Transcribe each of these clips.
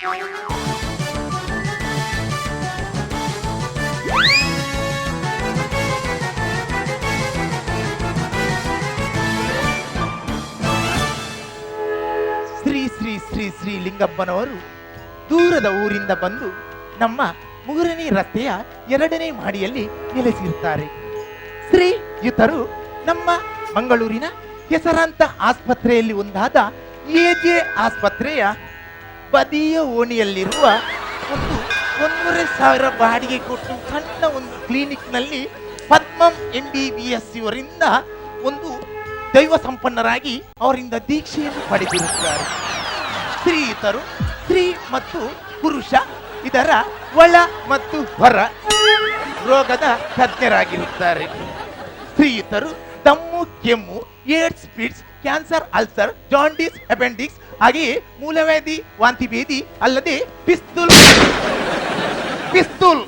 Shri Shri Shri Shri ಲಿಂಗಪ್ಪನವರು ದೂರದ ಊರಿಂದ ಬಂದು ನಮ್ಮ ಮೂರನೇ ರಸ್ತೆಯ ಎರಡನೇ ಮಹಡಿಯಲ್ಲಿ ನೆಲೆಸಿರುತ್ತಾರೆ. ಶ್ರೀಯುತರು ನಮ್ಮ ಮಂಗಳೂರಿನ ಹೆಸರಾಂತ ಆಸ್ಪತ್ರೆಯಲ್ಲಿ ಒಂದಾದ ಎಜೆ ಆಸ್ಪತ್ರೆಯ ಬದಿಯ ಓಣಿಯಲ್ಲಿರುವ ಒಂದು 1,500 ಬಾಡಿಗೆ ಕೊಟ್ಟು ಸಣ್ಣ ಒಂದು ಕ್ಲಿನಿಕ್ನಲ್ಲಿ ಪದ್ಮಂ MBBS ಇವರಿಂದ ಒಂದು ದೈವ ಸಂಪನ್ನರಾಗಿ ಅವರಿಂದ ದೀಕ್ಷೆಯನ್ನು ಪಡೆದಿರುತ್ತಾರೆ. ಶ್ರೀಯುತರು ಸ್ತ್ರೀ ಮತ್ತು ಪುರುಷ ಇದರ ಒಳ ಮತ್ತು ಹೊರ ರೋಗದ ತಜ್ಞರಾಗಿರುತ್ತಾರೆ. ಶ್ರೀಯುತರು ದಮ್ಮು, ಕೆಮ್ಮು, AIDS, fits, cancer, ulcer, jaundice, appendix ಹಾಗೆಯೇ ಮೂಲವ್ಯಾಧಿ, ವಾಂತಿ ಭೇದಿ ಅಲ್ಲದೆ ಪಿಸ್ತೂಲ್ ಪಿಸ್ತೂಲ್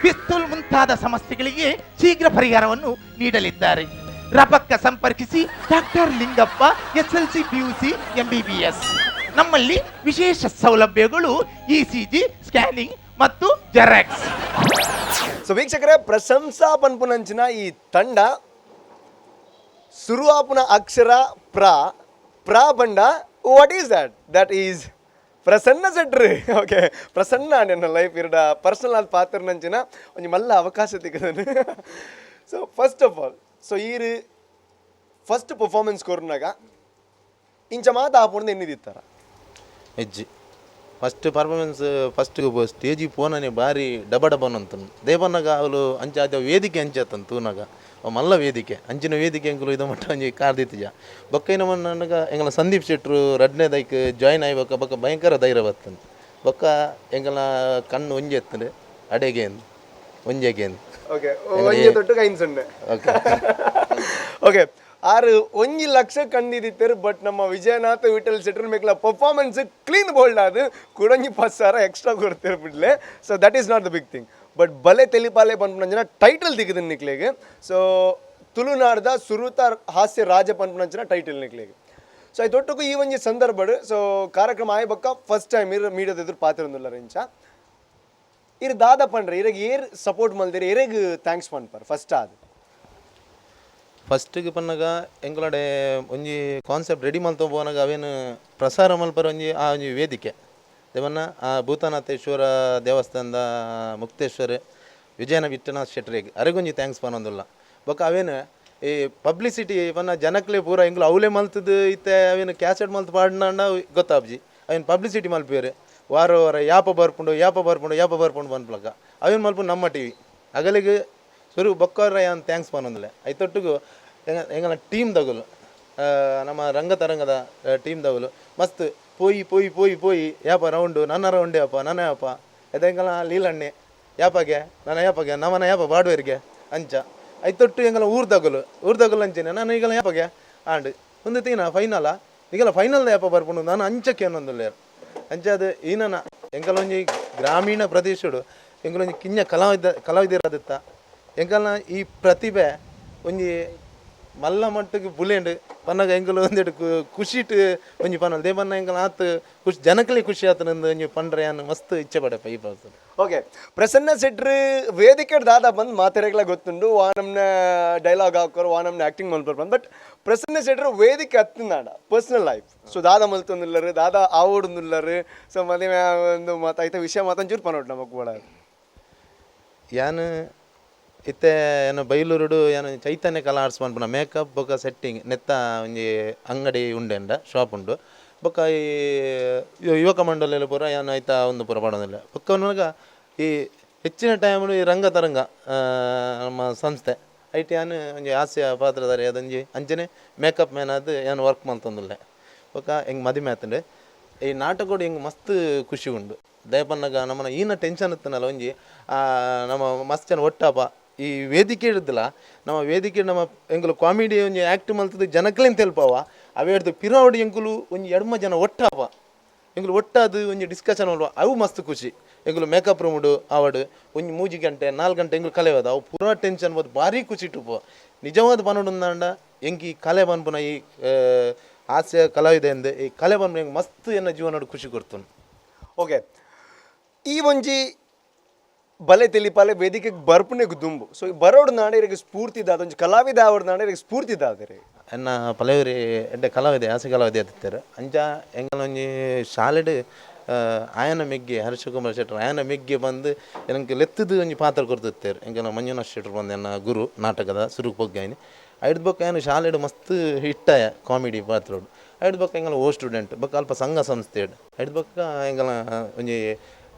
ಪಿಸ್ತೂಲ್ ಮುಂತಾದ ಸಮಸ್ಯೆಗಳಿಗೆ ಶೀಘ್ರ ಪರಿಹಾರವನ್ನು ನೀಡಲಿದ್ದಾರೆ. ರಪಕ್ಕ ಸಂಪರ್ಕಿಸಿ doctor Lingappa, SLC, PUC, MBBS. ನಮ್ಮಲ್ಲಿ ವಿಶೇಷ ಸೌಲಭ್ಯಗಳು ECG, scanning ಮತ್ತು ಜೆರಾಕ್ಸ್. ಸೊ ವೀಕ್ಷಕರೇ, ಪ್ರಶಂಸಾ ಪನ್ಪುನಂಚಿನ ಈ ತಂಡ ಸುರುವಾಪುನ ಅಕ್ಷರ ಪ್ರ, ಪ್ರ ಬಂಡ what is that? That is Prasanna ಸೆಟ್ರು. Okay, Prasanna ನನ್ನ ಲೈಫ್ ಇರಡ ಪರ್ಸನಲ್ ಆದ ಪಾತ್ರನಂಚಿನ ಒಂಜಿ ಮಲ್ಲ ಅವಕಾಶ ತಿಕ್ಕದನು. So first of all, so ಈರು ಫಸ್ಟ್ ಪರ್ಫಾರ್ಮೆನ್ಸ್ ಕೊರ್ನಾಗ ಇಂಚ ಮಾತ ಆಪುಂಡು ಎನ್ನಿದಿತ್ತಾರ? ಹೆಜ್ಜೆ ಫಸ್ಟ್ ಪರ್ಫಾರ್ಮೆನ್ಸ್, ಫಸ್ಟ್ ಸ್ಟೇಜಿಗೆ ಪೋನನೆ ಬಾರಿ ಡಬ ಡಬನ್ ಅಂತನು. ದೇವನ್ನಾಗ ಅವಳು ಅಂಚ ಆದ ವೇದಿಕೆ ಅಂಚಾತನ್ ತೂನಾಗ ಅವು ಮಲ್ಲ ವೇದಿಕೆ, ಅಂಚಿನ ವೇದಿಕೆ ಎಂಕುಲು ಇದು ಮಟ್ಟ ಒಂಜಿ ಕಾರ್ದಿತ್ತಿಜ. ಬೊಕ್ಕ ನಮ್ಮ ಎಂಗಲ ಸಂದೀಪ್ ಶೆಟ್ರು ರಡ್ನೇ ದೈಕ್ ಜಾಯ್ನ್ ಆಯಿ ಬೊಕ್ಕ ಬೊಕ್ಕ ಭಯಂಕರ ಧೈರ್ಯ ಬತ್ತನ್. ಬೊಕ್ಕ ಎಂಗಲ ಕಣ್ಣು ಒಂಜಿ ಎತ್ತಂಡು ಅಡೆಗೆ ಒಂಜೆಗೆ. ಓಕೆ, ಒಂಜಿ ತೊಟ್ಟು ಕೈನ್ ಸೊನ್ನೆ. ಓಕೆ. ಓಕೆ, ಆರು 1 ಲಕ್ಷ ಕಂಡಿದಿತ್ತರು. ಬಟ್ ನಮ್ಮ Vijayanatha Vittal ಸೆಟ್ರ್ ಮೇಕ್ಲ performance clean bold ಅದು ಕುಡಂಜಿ 10,000 extra ಕೊಡ್ತಿರ್ ಬಿಡ್ಲೆ. So that is not the big thing, but ಬಲೆ ತೆಲಿಪಾಲೆ ಪನ್ಪುನಂಚಿನ ಟೈಟಲ್ ದಿಕ್ಕದ ನಿಕ್ಲೆಗ್. ಸೊ ತುಳುನಾಡ್ದ ಸುರುತ ಹಾಸ್ಯ ರಾಜ ಪನ್ಪುನಂಚಿನ ಟೈಟಲ್ ನಿಕ್ಲೆಗ್. ಸೊ ಐತೊಟ್ಟುಗು ಈ ಒಂಜಿ ಸಂದರ್ಭಡ್, ಸೊ ಕಾರ್ಯಕ್ರಮ ಆಯ್ ಬೊಕ್ಕ ಫಸ್ಟ್ ಟೈಮ್ ಇರ್ ಮೀಡಿಯಾದ ಎದುರು ಪಾತಿರೊಂದುಲ್ಲರ. ಇಂಚ ಇರ್ ದಾದ ಪಂಡ್ರೆ, ಇರೆಗ್ ಏರ್ ಸಪೋರ್ಟ್ ಮಲ್ದಿರ, ಇರೆಗ್ thanks ಪನ್ಪರ್ ಫಸ್ಟ್ ಅದು? ಫಸ್ಟಿಗೆ ಪನ್ನಗ ಎಂಕಲಡೆ ಒಂಜಿ ಕಾನ್ಸೆಪ್ಟ್ ರೆಡಿ ಮಲ್ತೊ ಪೋನಗ ಅವೇನು ಪ್ರಸಾರ ಮಲ್ಪರ ಒಂಜಿ ಆ ಒಂಜಿ ವೇದಿಕೆ ದೇವನ್ನ ಆ ಭೂತನಾಥೇಶ್ವರ ದೇವಸ್ಥಾನದ ಮುಕ್ತೇಶ್ವರ ವಿಜಯನ ವಿಠ್ಠನಾಥ್ ಶೆಟ್ರಿಗೆ ಅರೆಗೊಂಜಿ thanks ಪನೊಂದುಲ್ಲ. ಬೊಕ್ಕ ಅವೇನು ಈ ಪಬ್ಲಿಸಿಟಿ ಪನ್ನ ಜನಕ್ಲೆ ಪೂರ ಎಂಕುಲು ಅವಲೇ ಮಲ್ತದು ಇತ್ತೆ ಅವೇನು ಕ್ಯಾಸೆಟ್ ಮಲ್ತ್ ಪಾಡ್ನಾಂಡ ಗೊತ್ತಾಪ್ಜಿ. ಅವೇನು ಪಬ್ಲಿಸಿಟಿ ಮಲ್ಪೇರು, ವಾರ ವಾರ ಯಾಪ ಬರ್ಪುಂಡು, ಯಾಪ ಬರ್ಪುಂಡು, ಯಾಪ ಬರ್ಪುಂಡು ಪನ್ಪಲಕ ಅವೇನು ಮಲ್ಪು ನಮ್ಮ ಟಿವಿ ಅಗಲಿಗೆ ಸುರು ಬೊಕ್ಕೋರ ಯಾನ್ thanks ಪನೊಂದುಲ್ಲೆ. ಐತೊಟ್ಟುಗು ಎಂಗಲ ಟೀಮ್ ದಗುಲು, ನಮ್ಮ ರಂಗತರಂಗದ ಟೀಮ್ ದಗುಲು ಮಸ್ತ್ ಪೋಯಿ ಪೋಯಿ ಪೋಯಿ ಪೋಯಿ ಯಾಪ ರೌಂಡು ನನ್ನ ರೌಂಡ್ ಯಾಪ ನನ್ನ ಯಾಪ ಎದೆಂಗಲ ಲೀಲಣ್ಣೆ ಯಾಪಗೆ ನನ್ನ ಯಾಪಗೆ ನಮನ ಯಾಪ ಬಾಡುವರಿಗೆ ಅಂಚ. ಐತೊಟ್ಟು ಎಂಗಲ ಊರ್ದಗುಲು, ಊರ್ದಗುಲು ಅಂಚನೆ ನಾನು ಈಗಲ ಯಾಪಗೆ ಆಂಡ್ ಒಂದು ತೀನ ಫೈನಲ ಈಗಲ ಫೈನಲ್ ಯಾಪ ಬರ್ಪುಂಡು ನಾನು ಅಂಚಕ್ಕೆ ಅನ್ನೊಂದುಲ್ಲೇರು. ಅಂಚ ಅದು ಈನನ ಎಂಕಲ ಒಂಜಿ ಗ್ರಾಮೀಣ ಪ್ರದೇಶಡು ಎಂಕಲೊಂಜಿ ಕಿಂಜ ಕಲಾವಿದ ಕಲಾವಿದರಾದಿತ್ತ ಎಂಕಲ್ನ ಈ ಪ್ರತಿಭೆ ಒಂಜಿ ಮಲ್ಲ ಮಟ್ಟಿಗೆ ಬುಲೆಂಡ್ ಪನ್ನಗ ಎಂಕುಲು ಒಂದೆಡು ಖುಷಿಟ್ ಒಂಜಿ ಪನ್ನಲ್ ದೇವನ್ನ ಎಂಕಲ್ ಆತ್ ಖುಷಿ, ಜನಕಲಿ ಖುಷಿ ಆತನಂದು ಒಂಜಿ ಪಂಡ್ರೆ ಯಾನ್ ಮಸ್ತ್ ಇಚ್ಛೆ ಪಡೆಪ ಈ ಪಾಸ. ಓಕೆ, ಪ್ರಸನ್ನ ಸೆಟ್ರು ವೇದಿಕೆ ದಾದ ಬಂದು ಮಾತಾಡಕ್ಲ ಗೊತ್ತುಂಡು, ವಾ ನಮ್ನ ಡೈಲಾಗ್ ಹಾಕೋರು, ವಾ ನಮ್ನ ಆಕ್ಟಿಂಗ್ ಮಲ್ಪರ್ ಬಂದು. ಬಟ್ ಪ್ರಸನ್ನ ಸೆಟ್ರು ವೇದಿಕೆ ಹತ್ತಿನಾಡ ಪರ್ಸನಲ್ ಲೈಫ್, ಸೊ ದಾದ ಮಲ್ತೊಂದುಲ್ಲರು, ದಾದ ಆವೋಡುಂದುಲ್ಲರು, ಸೊ ಮದುವೆ ಒಂದು ಮಾತಾಯ್ತ ವಿಷಯ ಮಾತಂಚೂರು ಪನೋಟ್ ನಮಕ್ ಕೂಡ. ಯಾನ್ ಇತ್ತೆ ಏನು ಬೈಲೂರುಡು ಯಾನ್ ಚೈತನ್ಯ ಕಲಾ ಆರ್ಟ್ಸ್ ಪನ್ಪುನ ಮೇಕಪ್ ಬೊಕ್ಕ ಸೆಟ್ಟಿಂಗ್ ನೆತ್ತ ಒಂಜಿ ಅಂಗಡಿ ಉಂಡೆಂಡ ಶಾಪ್ ಉಂಡು. ಬೊಕ್ಕ ಈ ಯುವಕ ಮಂಡಲ ಪೂರ ಯಾನ್ ಐತ ಒಂದು ಪೂರ ಪಾಡೊಂದುಲ್ಲೆ. ಬೊಕ್ಕ ನನಗ ಈ ಹೆಚ್ಚಿನ ಟೈಮ್ ಈ ರಂಗ ತರಂಗ ನಮ್ಮ ಸಂಸ್ಥೆ ಐಟ್ ಯಾನ್ ಒಂಜಿ ಹಾಸ್ಯ ಪಾತ್ರಧಾರಿ ಅದೊಂಜಿ ಅಂಚನೆ ಮೇಕಪ್ ಮ್ಯಾನ್ ಆದ್ ಯಾನ್ ವರ್ಕ್ ಮಲ್ತೊಂದುಲ್ಲೆ. ಬೊಕ್ಕ ಎಂಕ್ ಮದಿಮೆ ಆತುಂಡು. ಈ ನಾಟಕೋಡು ಎಂಕ್ ಮಸ್ತ್ ಖುಷಿ ಉಂಡು. ದಯಪನ್ನಗ ನಮ್ಮನ ಈನ ಟೆನ್ಷನ್ ಇತ್ತನಲ್ಲ ಒಂಜಿ ನಮ್ಮ ಮಸ್ತ್ ಜನ ಒಟ್ಟಾಪ ಈ ವೇದಿಕೆ ಇಡ್ದಲ ನಮ್ಮ ವೇದಿಕೆ ನಮ್ಮ ಎಂಕುಲು ಕಾಮಿಡಿ ಒಂಜಿ ಆ್ಯಕ್ಟ್ ಮಲ್ತದ ಜನಕ್ಲೇನ್ ತೆಲ್ಪವ. ಅವೇಡ್ದು ಪಿರಾವಡಿ ಎಂಕುಲು ಒಂಜಿ ಎಡ್ಮ ಜನ ಒಟ್ಟಾಪ ಎಂಕುಲು ಒಟ್ಟಾದ್ ಒಂಜಿ ಡಿಸ್ಕಷನ್ ಮಲ್ವ, ಅವು ಮಸ್ತ್ ಖುಷಿ. ಎಂಕುಲು ಮೇಕಪ್ ರೂಮುಡು ಆವಡ್ ಒಂಜಿ 3 ಗಂಟೆ 4 ಗಂಟೆ ಎಂಕುಲು ಕಲೆಯೋದು, ಅವು ಪೂರಾ ಟೆನ್ಷನ್ ಬೋದು ಭಾರಿ ಖುಷಿ ಇಟ್ಟುಪೋ. ನಿಜವಾದ ಪನೊಡುಂದಾಂಡ ಎಂಕ್ ಈ ಕಲೆ ಪನ್ಪುನ ಈ ಹಾಸ್ಯ ಕಲಾವಿದೆ ಎಂದ್ ಈ ಕಲೆ ಪನ್ಪುನ ಎಂಕ್ ಮಸ್ತ್ ಎನ್ನ ಜೀವನಡ್ ಖುಷಿ ಕೊರ್ತುಂಡು. Okay, ಈ ಒಂಜಿ ಬಲೆ ತೆಲಿಪಾಲೆ ವೇದಿಕೆಗೆ ಬರ್ಪುನೆಗ್ ದುಂಬು, ಸೊ ಬರೋಡು ನಾಡೇರಿಗೆ ಸ್ಫೂರ್ತಿ ದಾದ, ಒಂಜಿ ಕಲಾವಿದ ಆವಡ್ ನಾಡೇರಿಗೆ ಸ್ಫೂರ್ತಿ ದಾದರೆ? ಎನ್ನ ಪಲಯೂರಿ ಎಡ್ಡೆ ಕಲಾವಿದೆ, ಹಾಸ್ಯ ಕಲಾವಿದೆ ಆದಿತ್ತೆರ್. ಅಂಚ ಎಂಕಲ್ನ ಒಂಜಿ ಶಾಲೆಡ್ ಆಯನ ಮೆಗ್ಗೆ ಹರ್ಷಕುಮಾರ್ ಶೆಟ್ಟರ್, ಆಯನ ಮೆಗ್ಗೆ ಬಂದು ಎಂಕ್ ಲೆತ್ತುದು ಒಂಜಿ ಪಾತ್ರ ಕೊರ್ದಿತ್ತೆರ್. ಎಂಕಲ್ನ ಮಂಜುನಾಥ್ ಶೆಟ್ಟರ್ ಬಂದು ಎನ್ನ ಗುರು, ನಾಟಕದ ಸುರುಕು ಪೊಗ್ಗಾಯಿನಿ. ಐಡ್ದ್ ಬೊಕ್ಕ ಯಾನ್ ಶಾಲೆಡ್ ಮಸ್ತ್ ಹಿಟ್ಟಾಯ ಕಾಮಿಡಿ ಪಾತ್ರೊಡು. ಐಡ್ದ್ ಬೊಕ್ಕ ಎಂಕಲ್ನ ಓ ಸ್ಟೂಡೆಂಟ್ ಬೊಕ್ಕ ಅಲ್ಪ ಸಂಘ ಸಂಸ್ಥೆಡ್, ಐಡ್ದ್ ಬೊಕ್ಕ ಎಂಕಲ್ನ ಒಂಜಿ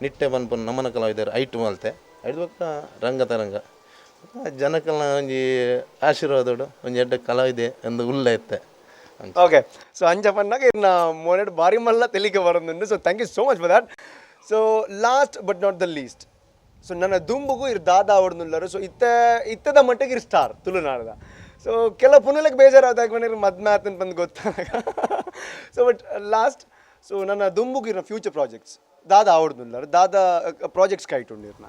ನಿಟ್ಟೆ ಪನ್ಪುನ ನಮನ ಕಲಾವಿದೆರ್ ಐಟ್ ಮಲ್ತೆ. ಐಡ್ದ್ ಬೊಕ್ಕ ರಂಗತರಂಗ ಜನಕಲ್ನ ಒಂಜಿ ಆಶೀರ್ವಾದಡು ಒಂಜಿ ಎಡ್ಡೆ ಕಲಾವಿದೆ ಎಂದು ಉಲ್ಲ ಇತ್ತೆ. ಓಕೆ, ಸೊ ಅಂಚ ಪನ್ನಾಗ ಇರ್ನ ಮೋನೆಡ್ ಬಾರಿ ಮಲ್ಲ ತೆಲಿಕೆ ಬರೋದುಂಡು. So thank you so much for that. So last but not the least, so ನನ್ನ ದುಂಬುಗು ಇರ್ ದಾದ ಆವಡ್ನುಲ್ಲರು. ಸೊ ಇತ್ತದ ಮಟ್ಟಿಗೆ ಇರ್ ಸ್ಟಾರ್ ತುಳುನಾಡದ. ಸೊ ಕೆಲ ಪುನಲಕ್ಕೆ ಬೇಜಾರಾದಾಗ ಮನೆ ಮದ್ಮೆ ಆತನ್ ಬಂದು ಗೊತ್ತಾಗ. So but last, so ನನ್ನ ದುಂಬುಗು ಇರ್ನ ಫ್ಯೂಚರ್ ಪ್ರಾಜೆಕ್ಟ್ಸ್ ದಾದ ಆವಡ್ನುಲ್ಲರು, ದಾದ ಪ್ರಾಜೆಕ್ಟ್ಸ್ ಕೈಟುಂಡಿರ್ನ?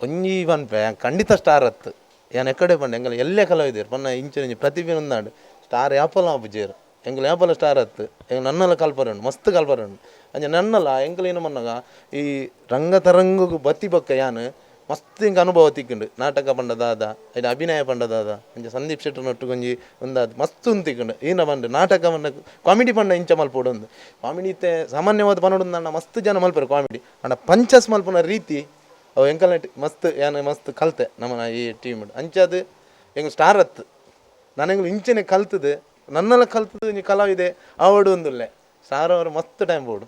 ಒಂಜಿ ಪನ್ಪೆ, ಖಂಡಿತ ಸ್ಟಾರ್ ಅತ್ತು ಯಾನ್ ಎಕ್ಕಡೆ ಪಂಡೆ. ಎಂಕಲ್ ಎಲ್ಲೆ ಕಲಾವಿದೆರ್ ಪನ್ನ ಇಂಚಿನ ಒಂಜಿ ಪ್ರತಿಭೆ ಉಂದಾಂಡ್ ಸ್ಟಾರ್ ಯಾಪಲ ಆಪುಜೆರ್. ಎಂಕಲ್ ಯಾಪಲ ಸ್ಟಾರ್ ಅತ್ತು, ಎಂಕ್ ನನ್ನಲ ಕಲ್ಪರೆ ಉಂಡು, ಮಸ್ತ್ ಕಲ್ಪರೆ ಉಂಡು. ಅಂಚ ನನ್ನಲ ಎಂಕಲ್ ಏನು ಪನ್ನಗ ಈ ರಂಗತರಂಗಗ್ ಬತ್ತಿ ಬೊಕ್ಕ ಯಾನ್ ಮಸ್ತ್ ಎಂಕ್ ಅನುಭವ ತಿಕ್ಕುಂಡು. ನಾಟಕ ಪಂಡ ದಾದ, ಐನ ಅಭಿನಯ ಪಂಡ ದಾದ, ಅಂಚ ಸಂದೀಪ್ ಶೆಟ್ಟರ್ನೊಟ್ಟುಗ್ ಒಂಜಿ ಉಂದಾದ್ ಮಸ್ತ್ ಉಂದು ತಿಕ್ಕುಂಡು. ಈನ ಪಂಡ ನಾಟಕ ಪಂಡ ಕಾಮಿಡಿ ಪಂಡ ಇಂಚ ಮಲ್ಪೊಡು ಉಂದು ಕಾಮಿಡಿ ಇತ್ತೆ ಸಾಮಾನ್ಯವಾದ ಪನೊಡು ಮಸ್ತ್ ಜನ ಮಲ್ಪೆರ್ ಕಾಮಿಡಿ, ಆಂಡ ಪಂಚಸ್ ಮಲ್ಪುನ ರೀತಿ ಅವು ಎಂಕಲ್ನೆಟ್ ಮಸ್ತ್ ಯಾನ್ ಮಸ್ತ್ ಕಲ್ತೆ ನಮ್ಮನ ಈ ಟೀಮ್. ಅಂಚಾದ್ ಎಂಕ್ ಸ್ಟಾರ್ ಅತ್ತು, ನನಗೆ ಇಂಚನೆ ಕಲ್ತದೆ, ನನ್ನಲ ಕಲ್ತದೆ ಒಂಜಿ ಕಲಾವಿದೆ ಆವಡು ಒಂದುಲ್ಲೆ. ಸ್ಟಾರ್ ಅವರು ಮಸ್ತ್ ಟೈಮ್ ಬೋಡು.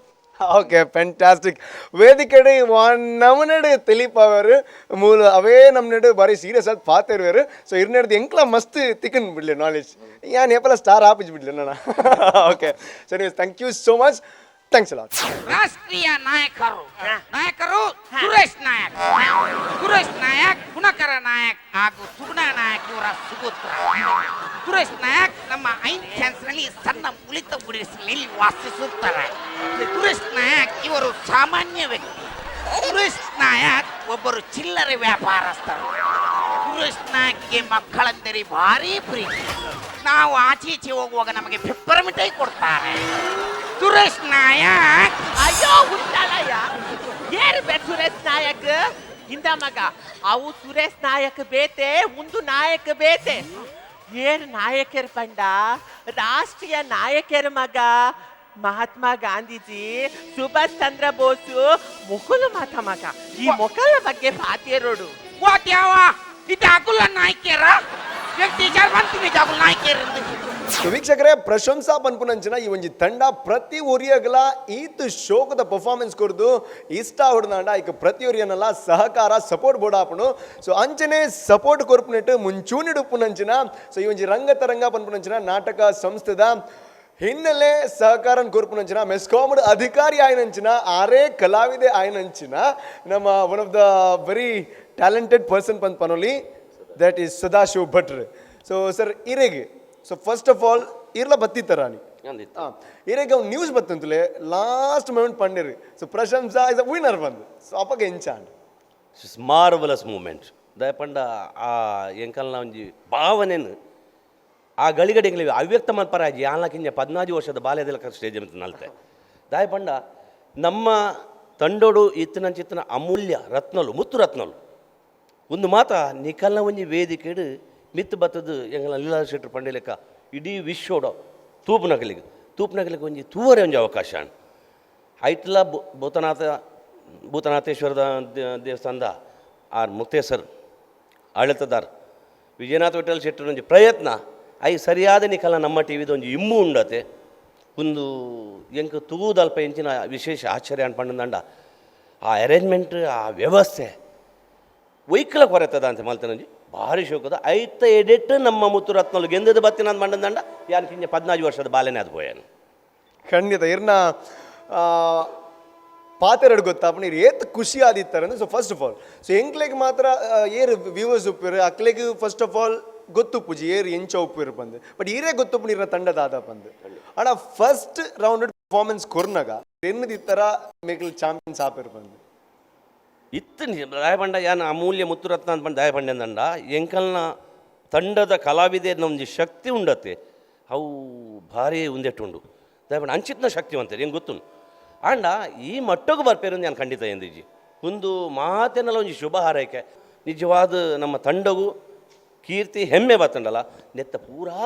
Okay, fantastic. ವೇದಿಕೆಡೆ ನಮನಡೆ ತೆಲಿಪಾವರು ಮೂಲ ಅವೇ ನಮ್ಮನೆಡು ಬಾರಿ ಸೀರಿಯಸ್ ಆಗಿ ಪಾತಿರುವರು. ಸೊ ಇರ್ನೆಡ್ದು ಎಂಕ್ಲ ಮಸ್ತ್ ತಿಕ್ಕನ್ ಬಿಡ್ಲಿ ನಾಲೆಜ್, ಯಾನ್ ಏಪಲ ಸ್ಟಾರ್ ಆಪಿಜ್ ಬಿಡ್ಲಿ ನನ್ನ. Okay, so ನೀವು thank you so much, thanks a lot. ರಾಷ್ಟ್ರೀಯ ನಾಯಕರು ನಾಯಕರು ಸುರೇಶ್ ನಾಯಕ್, ಸುರೇಶ್ ನಾಯಕ್, ಗುಣಕರ ನಾಯಕ್ ಹಾಗೂ ಸುಗುಣ ನಾಯಕ್ ಇವರ ಸುಪುತ್ರ ಸುರೇಶ್ ನಾಯಕ್ ನಮ್ಮ ಐನ್ ಚಾನ್ಸ್ನಲ್ಲಿ ಸಣ್ಣ ಮುಳಿತ ಗುಡಿಸಲಲ್ಲಿ ವಾಸಿಸುತ್ತಾರೆ. ಸುರೇಶ್ ನಾಯಕ್ ಇವರು ಸಾಮಾನ್ಯ ವ್ಯಕ್ತಿ. ಸುರೇಶ್ ನಾಯಕ್ ಒಬ್ಬರು ಚಿಲ್ಲರೆ ವ್ಯಾಪಾರಸ್ಥರು. ಸುರೇಶ್ ನಾಯಕ್ಗೆ ಮಕ್ಕಳೆಂದರೆ ಭಾರಿ ಪ್ರೀತಿ. ನಾವು ಆಚೆ ಈಚೆ ಹೋಗುವಾಗ ನಮಗೆ ಪೆಪ್ಪರ್ ಮಿಠಾಯಿ ಕೊಡ್ತಾರೆ ಸುರೇಶ್ ನಾಯಕ್. ಅಯ್ಯೋ ಹುಟ್ಟಾಳಯ್ಯ, ಏರು ಬೆ ಸುರೇಶ್ ನಾಯಕ್ ಇಂದ ಮಗ, ಅವು ಸುರೇಶ್ ನಾಯಕ್ ಬೇತೆ, ಒಂದು ನಾಯಕ್ ಬೇತೆ. ಏರು ನಾಯಕರ ಪಂಡ ರಾಷ್ಟ್ರೀಯ ನಾಯಕರ ಮಗ, ಮಹಾತ್ಮ ಗಾಂಧೀಜಿ, ಸುಭಾಷ್ ಚಂದ್ರ ಬೋಸು ಮೊಕಲು ಮಾತ ಮಗ. ಈ ಮೊಕಲ ಬಗ್ಗೆ ಪಾತೇರೋಡು. ವಾಟ್ಯಾವ ಇದು ಅಕುಲ ನಾಯ್ಕೇರ ಟೀಚರ್ ಬಂತೀನಿ ಅಕುಲ ನಾಯ್ಕೇರ್. ಸೊ ವೀಕ್ಷಕರೇ, ಪ್ರಶಂಸಾ ಪನ್ಪುನಂಚಿನ ಈ ಒಂಜಿ ತಂಡ ಪ್ರತಿ ಒರಿಯಗಲ ಈತ್ ಶೋಕದ ಪರ್ಫಾರ್ಮೆನ್ಸ್ ಕೊರ್ದು ಇಷ್ಟ ಹೊಡ್ದಾಂಡ ಐಕ್ ಪ್ರತಿ ಒರಿಯನಲ್ಲ ಸಹಕಾರ ಸಪೋರ್ಟ್ ಬೋರ್ಡ್ ಆಪುಂಡು. ಸೊ ಅಂಚನೆ ಸಪೋರ್ಟ್ ಕೊರ್ಪುನೆಟ್ ಮುಂಚೂಣಿಡುಪ್ಪುನಂಚಿನ ಸೊ ಈ ಒಂಜಿ ರಂಗತರಂಗ ಪನ್ಪುನಂಚಿನ ನಾಟಕ ಸಂಸ್ಥೆದ ಹಿನ್ನೆಲೆ ಸಹಕಾರ ಕೊರ್ಪುನಂಚಿನ ಮೆಸ್ಕಾಮ್ಡ್ ಅಧಿಕಾರಿ ಆಯನಂಚಿನ ಆರೇ ಕಲಾವಿದೆ ಆಯನಂಚಿನ ನಮ್ಮ one of the very talented person ಪಂದ್ ಪನೊಲಿ, that is Sadashiva ಭಟ್ರ್. So sir, ಇರೆಗೆ so first of all ಇರ್ಲ ಬತ್ತಿತ್ತ ರಾಣಿ ಇರೆಗೆ ಅವ್ನು ನ್ಯೂಸ್ ಬತ್ತಂತಲೇ ಲಾಸ್ಟ್ ಮೂಮೆಂಟ್ ಪಂಡಿರಿ. ಸೊ ಪ್ರಶಂಸಾ is a winner ಬಂದು, ಸೊ ಅಪ್ಪಗ ಎಂಚಾಂಡ್? It's marvellous moment. ದಯಪಂಡ ಆ ಎಂಕಲ್ನ ಒಂಜಿ ಭಾವನೆನು ಆ ಗಳಿಗಡೆ ಎಂಕ್ಲೆ ಅವ್ಯಕ್ತ ಮಲ್ಪರಾಜಿ ಆನ್ಲಕಿಂಜ 14 ವರ್ಷದ ಬಾಲ್ಯದ ಸ್ಟೇಜ್ ಮಿತ್ತ್ ನಲ್ತೆ. ದಾಯಪಂಡ ನಮ್ಮ ತಂಡೋಡು ಇತ್ತಿನಂಚಿತ್ತಿನ ಅಮೂಲ್ಯ ರತ್ನಲು, ಮುತ್ತು ರತ್ನಲು ಒಂದು ಮಾತ ನಿಕಲ್ನ ಒಂಜಿ ವೇದಿಕೆಡು ಮಿತ್ತು ಬತ್ತದು ಎಂಕಲ್ನ ಲೀಲಾ ಶೆಟ್ರು ಪಂಡಿಲೆಕ್ಕ ಇಡೀ ವಿಶ್ವಡ ತೂಪುನಕಲಿಗೆ ತೂಪುನಕಲಿಗೆ ಒಂಜಿ ತೂವರೆ ಒಂಜಿ ಅವಕಾಶ. ಐಟ್ಲ ಭೂತನಾಥೇಶ್ವರದ ದೇವಸ್ಥಾನದ ಆರ್ ಮುಕ್ತೇಸರ್ ಆಡಳಿತದಾರ್ ವಿಜಯನಾಥ ವಿಠಲ್ ಶೆಟ್ಟರ್ ಒಂಜಿ ಪ್ರಯತ್ನ I ಸರಿಯಾದ ನಿಕಲ ನಮ್ಮ ಟಿ ವಿದ ಒಂಜಿ ಇಮ್ಮು ಉಂಡತೆ. ಒಂದು ಎಂಕ್ ತೂದಲ್ಪ ಎಂಚಿನ ವಿಶೇಷ ಆಶ್ಚರ್ಯ ಅನ್ಪಂಡಂಡ ಆ ಅರೇಂಜ್ಮೆಂಟ್, ಆ ವ್ಯವಸ್ಥೆ ವೈಕಲ ಕೊರೆತದ ಅಂತ ಮಲ್ತನಂಜಿ ಭಾರಿ ಶೋಕದ ಐತ ಎಡೆಟ್ ನಮ್ಮ ಮುತ್ತುರತ್ನಲು ಗೆಂದದ ಬತ್ತಿನ ಮಂಡಂದಂಡ ಯಾನ್ ಕಿಂಜ 14 ವರ್ಷದ ಬಾಲೆನೆ ಅದು ಪೋಯಾನು. ಖಂಡಿತ ಇರ್ನ ಪಾತೆರಡು ಗೊತ್ತಾಪುಂಡು ಇರ್ ಏತ್ ಖುಷಿ ಆದಿತ್ತಾರೆ. So first of all, so ಎಂಕ್ಲೆಗ್ ಮಾತ್ರ ಏರ್ ವ್ಯೂವರ್ಸ್ ಉಪ್ಪುರು ಅಕ್ಲೆಗ್ first of all ಗೊತ್ತುಪ್ಪುಜಿ ಏರ್ ಎಂಚ ಉಪ್ಪುರು ಬಂದು, ಬಟ್ ಈರೇ ಗೊತ್ತುಪ್ಪು ಇರ್ನ ತಂಡ ದಾದ ಬಂದು. ಆಡ first round performance ಕೊರ್ನಗ ಎನ್ನದಿತ್ತರ ಮೇಕಲ್ ಚಾಂಪಿಯನ್ಸ್ ಆಪಿರ್ ಬಂದು? ಇತ್ತು ದಯಪಂಡ ಯಾನ್ ಅಮೂಲ್ಯ ಮುತ್ತುರತ್ನ ಅಂತ ಪಂಡ ದಯಪಂಡೆಂದಂಡ ಎಂಕಲ್ನ ತಂಡದ ಕಲಾವಿದೆ ಒಂಜಿ ಶಕ್ತಿ ಉಂಡತೆ ಅವು ಭಾರಿ ಉಂದೆಟ್ಟುಂಡು. ದಯಪಂಡ ಅಂಚಿತ್ನ ಶಕ್ತಿವಂತೆ ಎಂಕ್ ಗೊತ್ತುಂಡು. ಆಂಡ ಈ ಮಟ್ಟೊಗು ಬರ್ಪೇರು ನಾನು ಖಂಡಿತ ಎಂದಿಜ್ಜಿ. ಒಂದು ಮಾತೆನಲ ಒಂಜಿ ಶುಭ ಹಾರೈಕೆ. ನಿಜವಾದ ನಮ್ಮ ತಂಡಗು ಕೀರ್ತಿ ಹೆಮ್ಮೆ ಬತ್ತಂಡಲ್ಲ, ನೆತ್ತ ಪೂರಾ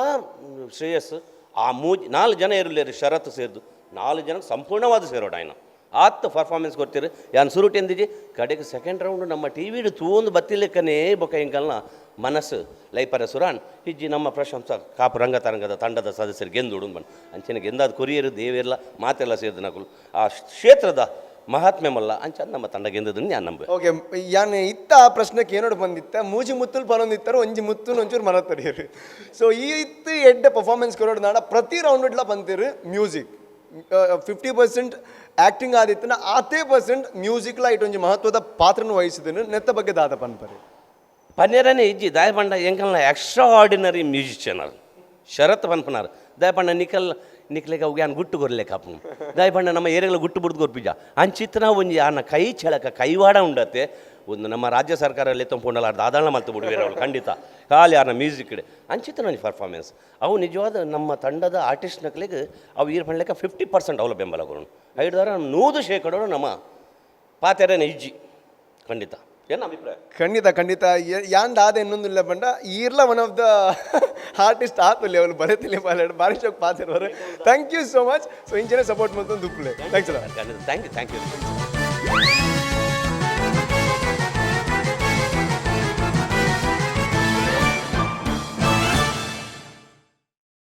ಶ್ರೇಯಸ್ಸು ಆ ಮೂಜಿ ನಾಲ್ಕು ಜನ ಇರಲಿರಿ. ಶರತ್ ಸೇರ್ದು ನಾಲ್ಕು ಜನಕ್ಕೆ ಸಂಪೂರ್ಣವಾದ ಸೇರೋಡು ಆಯ್ನ ಆತ್ ಪರ್ಫಾರ್ಮೆನ್ಸ್ ಕೊಡ್ತೀರಿ. ಯಾನ್ ಸುರುಟ್ ಎಂದಿಜಿ, ಕಡೆಗೆ ಸೆಕೆಂಡ್ ರೌಂಡ್ ನಮ್ಮ ಟಿ ವಿಡ್ ತೂಂದು ಬತ್ತಿಲೆಕ್ಕನೇ ಬೊಕ ಎಂಕಲ್ನ ಮನಸ್ಸು ಲೈಪರ ಸುರಾನ್ ಇಜ್ಜಿ. ನಮ್ಮ ಪ್ರಶಂಸ ಕಾಪು ರಂಗತರಂಗದ ತಂಡದ ಸದಸ್ಯರು ಗೆಂದುಡು ಬನ್ ಅಂಚನೆ ಗೆಂದಾದ ಕೊರಿಯರು ದೇವಿರ್ಲ ಮಾತೆಲ್ಲ ಸೇರಿದ ನಕುಲು ಆ ಕ್ಷೇತ್ರದ ಮಹಾತ್ಮೆ ಮಲ್ಲ ಅಂಚ ನಮ್ಮ ತಂಡ ಗೆಂದದನ್ನು ನಾನು ನಂಬೆ. ಓಕೆ, ಯಾನ್ ಇತ್ತ ಆ ಪ್ರಶ್ನೆಗೆ ಏನೋಡು ಬಂದಿತ್ತ, ಮೂಜಿ ಮುತ್ತುಲು ಪನೊಂದಿತ್ತಾರೆ, ಒಂಜಿ ಮುತ್ತುನು ಒಂಚೂರು ಮರ ತರಿಯರು. ಸೊ ಈ ಇತ್ತು ಎಡ್ಡೆ ಪರ್ಫಾರ್ಮೆನ್ಸ್ ಕೊರೋಡು ನಾಡ ಪ್ರತಿ ರೌಂಡ್ ಇಡ್ಲ ಬಂತಿರು. ಮ್ಯೂಸಿಕ್ 50% ಆ್ಯಕ್ಟಿಂಗ್ ಆದಿತ್ತನ, ಆತೇ ಪರ್ಸೆಂಟ್ ಮ್ಯೂಸಿಕ್ಲ it ಒಂಜಿ ಮಹತ್ವದ ಪಾತ್ರನ ವಹಿಸಿದನು. ನೆತ್ತ ಬಗ್ಗೆ ದಾದ ಪನ್ಪರೆ? ಪನ್ನೇರನೇ ಇಜ್ಜಿ. ದಾಯಪಂಡ ಎಂಕಲ್ನ ಎಕ್ಸ್ಟ್ರಾ ಆರ್ಡಿನರಿ ಮ್ಯೂಸಿಷಿಯನ್ ಅವರು ಶರತ್ ಪನ್ಪನಾರ್. ದಾಯಪಂಡ ನಿಕಲ್ ನಿಕ್ಲೆಗ ಅವು ಯಾನ್ ಗುಟ್ಟು ಕೊರ್ಲೆಕ್ಕ ಅಪ್ಪು. ದಾಯಪಂಡ ನಮ್ಮ ಏರಿಯಾಗಳ ಗುಟ್ಟು ಬುಡ್ದು ಕೊರ್ಪಿಜ ಅಂಚಿತ್ತನ ಒಂಜಿ ಆನ ಕೈ ಚಳಕ ಕೈವಾಡ ಉಂಡತೆ. ಒಂದು ನಮ್ಮ ರಾಜ್ಯ ಸರ್ಕಾರ ತಂಪುಂಡಲ ದಾದಾಳ ಮಲ್ತು ಬಿಡುವೇರು ಅವಳು ಖಂಡಿತ ಖಾಲಿ ಆನ ಮ್ಯೂಸಿಕ್ ಇಡೆ ಅಂಚಿತ್ತನ ಒಂಜಿ ಪರ್ಫಾರ್ಮೆನ್ಸ್. ಅವು ನಿಜವಾದ ನಮ್ಮ ತಂಡದ ಆರ್ಟಿಸ್ಟ್ ನಕ್ಲೆಗ್ ಅವು ಈರ್ ಪಂಡ್ಲೆಕ್ಕ 50% ಅವಳ ಬೆಂಬಲ ಕೊರೋಣ ಐಡ್ದಾರ 100% ನಮ್ಮ ಪಾತೆರನೇ ಇಜ್ಜಿ ಖಂಡಿತ. ಏನು ಅಭಿಪ್ರಾಯ? ಖಂಡಿತ ಖಂಡಿತ. ಯಾನ್ ದಾದ ಇನ್ನೊಂದಿಲ್ಲ ಬಂಡ, ಈರ್ಲ ಒನ್ ಆಫ್ the artist ಆತು ಲೆವೆಲ್ ಬರತಿಲ್ಲ ಪಾಲಾಡು ಬಾರಿ ಶೋಕ್ ಪಾತಿರೋರು. Thank you so much. So ಇಂಚನೆ support ಮಾಡ್ಕೊಂಡು ದುಪ್ಪಲೆ. Thanks ಅಲ್ಲ. ಖಂಡಿತ, thank you, thank you.